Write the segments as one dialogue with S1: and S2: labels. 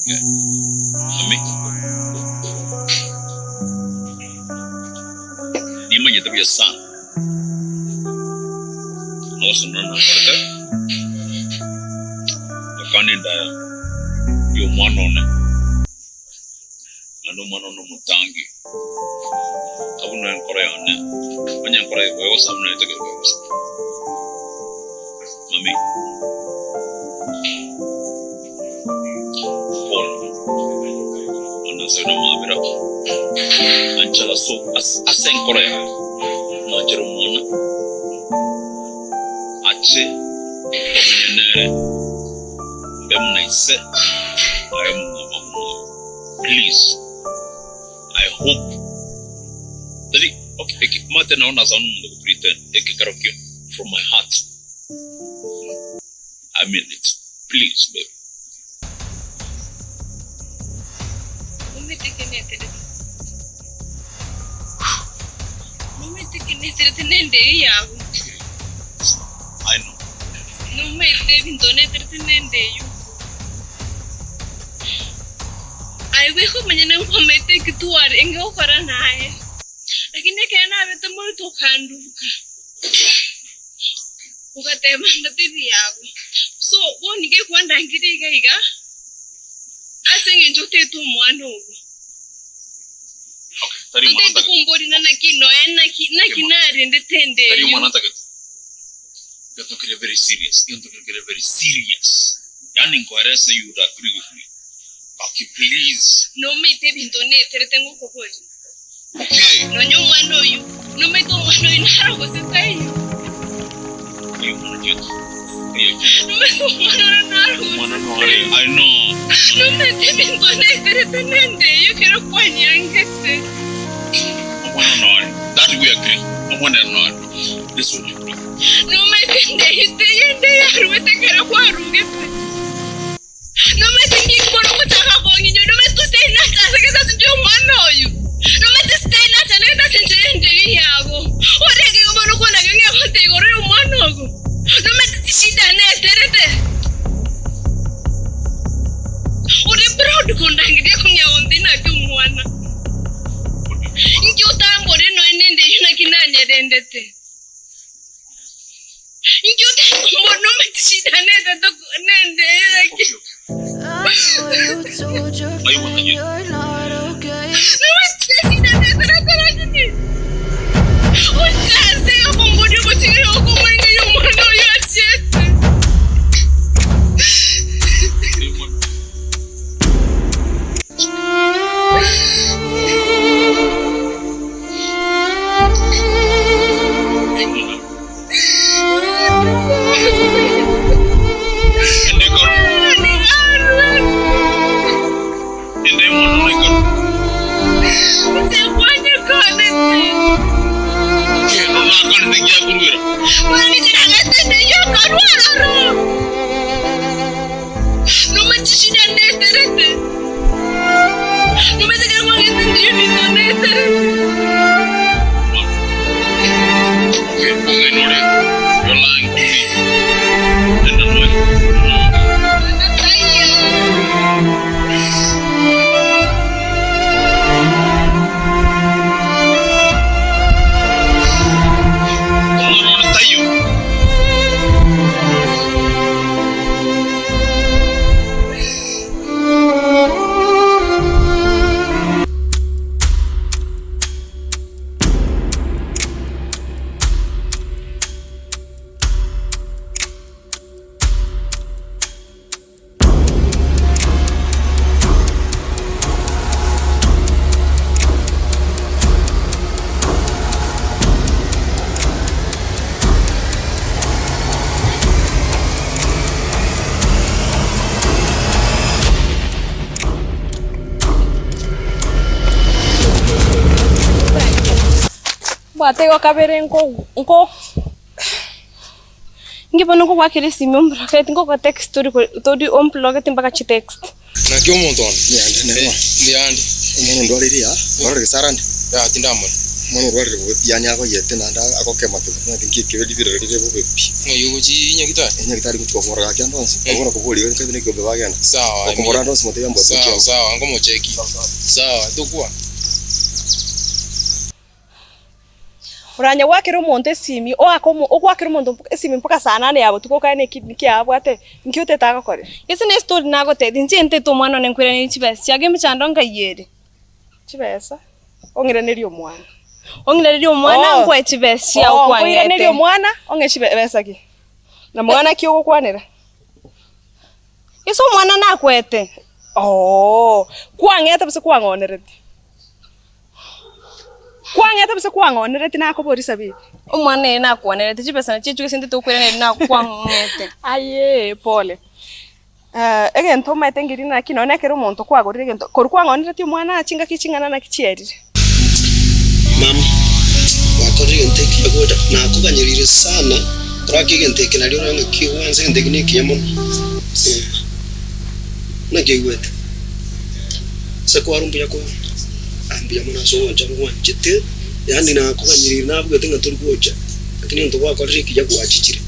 S1: Mami, nimanyete buya sana ogosonora nakorete gokana enda y'omwana one, naende omwana one omotangi, abwo buna enkoro yane, onye enkoro eye koegosa buna etagete koegosa. Mami. Paul anase namabera anchera so ase enkoro yaye mwanchere omwana ache tomenye nere mbe buna ise aye buna omwabo please I hope tari okay eke omanyete nabo nasa omonto go pretend eke kerokio from my heart. I mean it please baby.
S2: Nometekeneterete nenderi yago.
S1: I know.
S2: Nomaete ebinto oneterete nende eyio. Aye bweka omonyene nkwamaete eki twarenge gokora naye. Lakini ekero nabete morito okanduka. Ogateba ng'a teri yago. So bono nigo ekwandangeria iga iga, ase eng'encho otaete omwana ogo.
S1: Okay, tari omwana
S2: Totaete
S1: ntagete.
S2: komboria naki noe naki naki narendete ende
S1: Tari
S2: eyio.
S1: omwana ntagete. Egento kere very serious, egento kere kere very serious. Yaani nkoerese you would agree with me. Gaki please.
S2: Nomaete ebinto neterete ngokoboria.
S1: Okay.
S2: Nonya omwana oyio, nomaete omwana oyio naro gose taiyo.
S1: Oyo omwana chieti. Oyo chieti.
S2: Nomaete omwana oyo naro gose
S1: Omwana nore.
S2: taiyo.
S1: I know.
S2: Nomaete ebinto neterete nende eyio ekero kwanyangete.
S1: Omwana nore. That we agree. Omwana nore. This one you do.
S2: Nomaete ende eyio teiyo ende yaruete ekero kwarugete. Nomanyete inki bono ogochaka kong'inyora? Nomanyete gose nache ase egesasu ki'omwana oyo? Nomanyete sitari nache naende ase enchera y'enchera yabo? Orenge igo bono okwana ng'a ng'egote igoro y'omwana ogo? Nomanyete chishida neterete? Ore proud kondangeria kong'ea onde naki omwana? Inki otambore nonya nende eyio naki nanyerendete? Inki otakombora nomanyete shida nende nende eyio naki? Nomanyete shida nende lakini ochaste okomboria ogochigera okomorenge y'omwana oyo achiete.
S1: Okay, ong'aini ore, you're lying to me. Enda noe. Omwana one taiyo.
S2: Bwate igo kabere nko nko inki bono nkogwakera esimi ombloketi nkogotext tori tori ombloketi mpaka chitext.
S3: Naki omonto one?
S4: Mbuya ande nere bono.
S3: Mbuya ande.
S4: Omwana ondwarire aa, orore gesarani.
S3: Yaya tindamora. Omwana orwarire bobe pi, yaani agoyete naende agokema kema, omanyete nki ekebe ribirero rire bobe pi.
S4: Ng'ai ogochia nyagitari?
S3: Ee nyagitari ngochia komorora gaki ande onsi, abwo nakoboria nkabe na ekiombe bagenda.
S4: Sawa,
S3: Okomorora ande onsi motebie ambwate
S4: Sawa,
S3: ekiombe.
S4: sawa, nkomocheki. Sawa, tokwa.
S2: Oranye goakera omonto esimi, oake omo ogoakera omonto mpaka esimi mpaka saa nane ya botuko okae neki nki abwate, nki otete agokorera?
S5: Gese ne story nagotebia, inche ntete omwana one nkoiranerie chibesa chiake emechando nkai ere.
S2: Chibesa, ong'iranerie omwana.
S5: Ong'iranerie omwana
S2: Oh.
S5: nkoe chibesa chiao
S2: Oh,
S5: kwang'ete.
S2: nkoiranerie omwana, ong'e chibesa ki? Na mwana ki ogokwanera?
S5: Gese omwana nakwete.
S2: Oh, kwang'ete gose kwang'onereti? Kwang'ete gose kwang'onereti nakoboria Sabiri?
S5: Omwana ere nakwonerete chibesa nachio echio gose intete okoiraneria nakwang'ete.
S2: Ayee pole. Egento omanyete nkeri naki nonye ekero omonto kwagorire egento, korwa kwang'onereti omwana chingaki ching'ana naki chierire.
S6: Mama, gwakorire egento ekiya gocha, nakoganyereire sana, korake egento eke nario orore ng'a kegwansa egento eke nekiya mono. Eh, naki oigwete? Ase kwarwa mbuya kore? Ah, mbuya mono ase ogocha ngwanchete, yaani nakoganyereire nabugete ng'a tori gocha, lakini egento gwakorire ekiya gwachichire.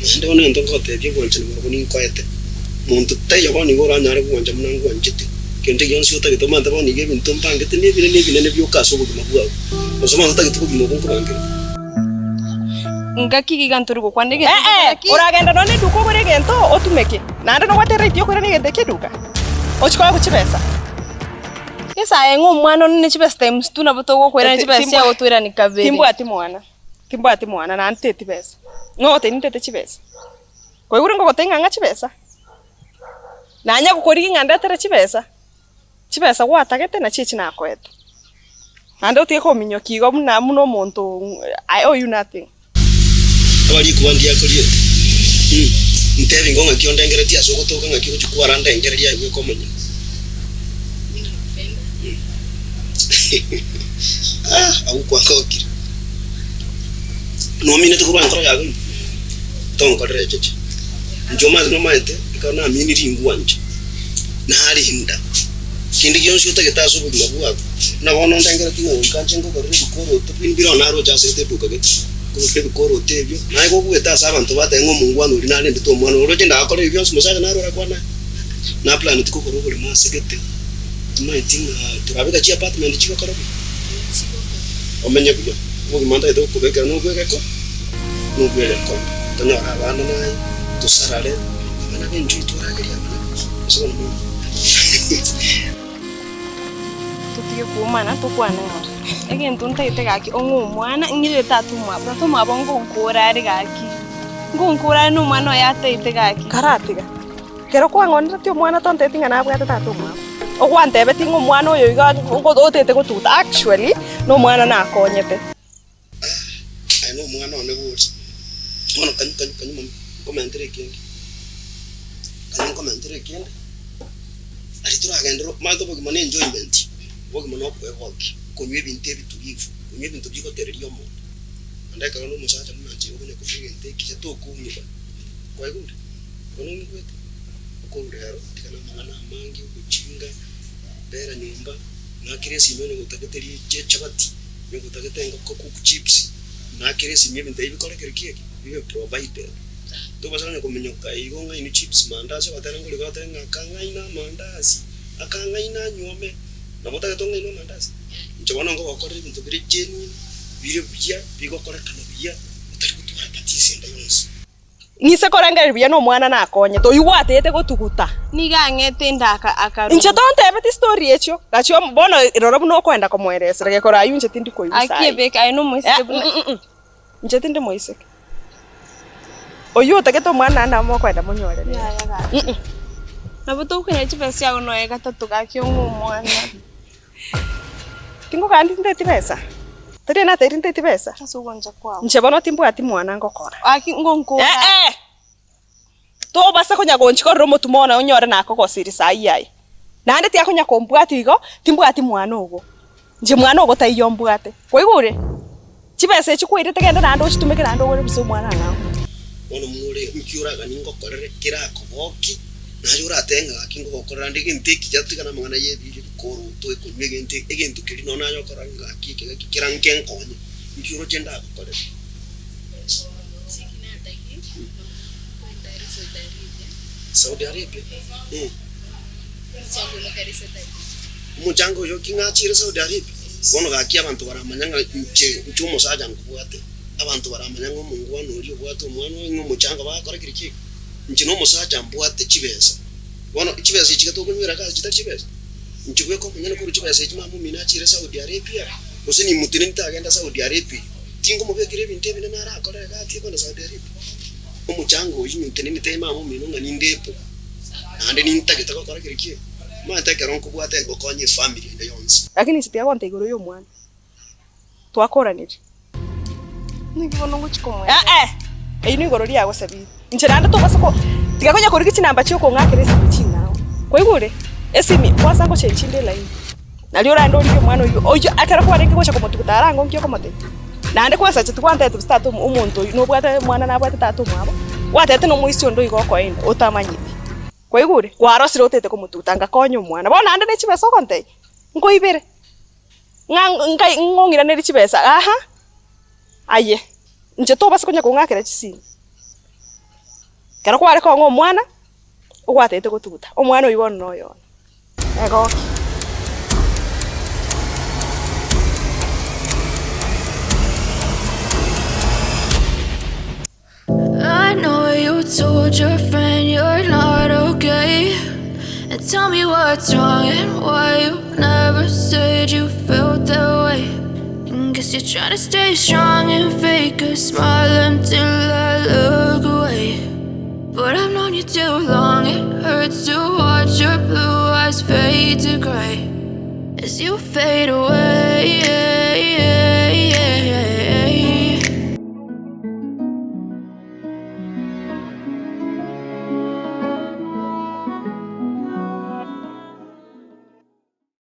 S6: Naende bono egento ngogotebia obwanchani bwabo ninkoete. Monto taiyo bono iga oranyare gwancha buna ngwanchete. Kende gionsi otagete omanyete bono iga ebinto mbangete nebinene ebinene bioka ase obogima bwao. Gose bono totagete obogima obo nkobangera.
S5: Ngaki iga ntori gokwana egento
S2: Ee,
S5: gaki.
S2: oragenda nonya eduka ogore egento otumeke, naende nobwate right yokoirana egento ekio eduka, ochie koegwa chibesa.
S5: Gese aye ng'a omwana one ne chibesa times two nabo togokoirania chibesa chiago otoiranie kabere.
S2: Timbwati mwana, timbwati mwana naende nteti besa. Ng'o ogotebia ntete chibesa? Kwaigure ngogotebia ng'a ng'a chibesa? Nanya gokorigia ng'a ndetere chibesa, chibesa gwatagete nachio echi nakoete. Naende otige kominyokia igo buna buna omonto I owe you nothing.
S6: Aba rikuba ndiakoriete, ntebi ngo ng'aki ondengeretie ase ogotoka ng'aki ogochia kwara ndengererie aye bweka omonyene. Ah, agwo kwangokire. Nominete korwa enkoro yago ime, tonkorera echeche. Inche omanyete nomaete, ekero naminirie ingwanche, narinda. Kende gionsi otagete ase obogima bwabo, buna bono ondengeretie ng'a goika nche ngokorere ebikoroto binde bire naroche ase gete eduka gete, nkogorere ebikoroto ebio, naye gogoeta ase abanto batebe ng'a omongwana oria narendete omwana oria, oroche ndagakore ebi bionsi omosacha naro orakwane aye. Naplaneti kogora oboremo ase gete, timaeti ng'a torabeka chiapartment chigokora buya, omenye buya, obogima ntagete gokobekera nobwegeko, nobwegekombe, tonyore abana naye, tosarare, abana benchwe tworagerie abana gose bono mama.
S5: Totige koumana tokwane ng'a egento ntagete gaki ong'e omwana ng'irere tata omwabo, tata omwabo ngonkore are gaki, ngonkore are na omwana oye ataete gaki.
S2: Karatiga, kero kwang'oneretie omwana tontebeti ng'a nabwate tata omwabo, ogwantebetie ng'a omwana oyo iga otete gotuguta actually, na omwana nakonyete.
S6: Ah, aye nomwana one bori. Bono kanywa, kanywa, kanywa mama, nkomentere ekende. Kanywa nkomentere ekende, aria toragenderere omanyete obogima na enjoyment, obogima na okwegokia, konywa ebinto ebitulivu, konywa ebinto bigotereria omonto. Naende ekero na omosacha buna inche okonya konywa egento ekiya tokoumigwa, kwaigure? Bono ong'igwete? Okorwa rero tiga na amang'ana amange, ogochinga, bera nyomba, ng'akere esimi onye gotagete ri echabati. Nigo otagete engoko, kuku, chips, na kera esimi ebinto ebi bikore kere ki eke? Bibe provided. Tobasa konya kominyoka igo ng'aini chips, mandasi ogatera ngori iga otebe ng'a akang'aina amandasi, akang'aina anyuome, nabo otagete ong'ainwe amandasi? Inche bono ngogokorera ebinto bire genuine, bire buya, bigokorekana buya, otari gotwara tatizo ende yonsi.
S2: Ng'ise korengereria buya nomwana nakonyete, oyio gwatete gotuguta.
S5: Nigo ang'ete enda akarua.
S2: Inche tontebeti story echio, gachia bono rora buna okoenda komoeresera gekora ayio inche tindi koigwa saii.
S5: Akiebeke aye nomoiseke buna.
S2: Inche tindi moiseke. Oyio otagete omwana naende nabo mokoenda monyore nere.
S5: Yaya gaki. Nabo tokoira chibesa chiago noe gatato gaki ong'e omwana.
S2: Tingokana tinteti besa, tari natebire nteti besa,
S5: Ase ogwancha kwao.
S2: inche bono timbwati mwana ngokora.
S5: Gaki ngonkora.
S2: Eh eh! Tobasa konya gonchikorera omotumo one onyore nakogosirie saii aye. Naende tiakonya kombwatia igo, timbwati mwana ogo. Inche mwana ogo taiyo mbwate. Kwaigure? Chibesa echi kwairete genda naende ochitumeke naende ogore busa omwana ang'ao.
S6: Bono more, nki oraganie ngokorere kerakogokie? Naye oratebe ng'a gaki ngogokorera nde egento ekiya tiga namang'ana y'ebiiri ebikoroto ekonywa egento egento keria nonya naye okora ng'a gaki eke gaki kera nkenkonye, inki oroche ndagokorere? Saudi Arabia? Eh. Omochango oyo ki ng'achire Saudi Arabia? Bono gaki abanto baramanya ng'a inche inche omosacha nkobwate, abanto baramanya ng'a omongwana oria obwate omwana oye ng'a omochango bagakora keri ki? Inche nomosacha mbwate chibesa. Bono chibesa echi iga tokonywera gasi chitari chibesa? Inche bweka omonyene korwa chibesa echi mama omino achire Saudi Arabia, gose nimotine ntagenda Saudi Arabia, tingomobekera ebinto ebinene arakore iga atige kogenda Saudi Arabia. Omochango oyio nyotenenete mama omino ng'a nindepo, naende nintagete gokora kere ki? Omanyete ekero nkobwate ngokonya efamiri ende yonsi.
S5: Lakini inche tiga gonta igoro y'omwana. Twakoranire. Ninki bono ngochia komoa? Ee, eyio nigoro riagosabire. Inche naende tobasa ko tiga konya korigia chinamba chia okong'akera esimi ching'ao. Kwaigure? Esimi kwanza ngochenchie inde elaini. Nario oraende origie omwana oyio oyio ekero kwarenge gocha komotuguta arange nki okomotebia? Naende kwasacheti gwantebeti gose tata omonto oyio nobwate omwana nabwate tata omwabo, gwatebete na omoisia onde oiga okoenda otamanyeti. Kwaigure? Kwarosire otete komotuguta ngakonya omwana. Bono naende ne chibesa ogontebia, nkoibere. Ng'a nkai ng'ong'iranerie chibesa aha, aye, inche tobasa konya kong'akera chisimi. Ekero kware kong'a omwana, ogwatete gotuguta, omwana oyio bono noyo one. Egoki.
S7: I know you told your friend you're not okay. And tell me what's wrong and why you never said you felt that way. And guess you're trying to stay strong and fake a smile until I look away. But I've known you too long, it hurts to watch your blue eyes fade to gray as you fade away.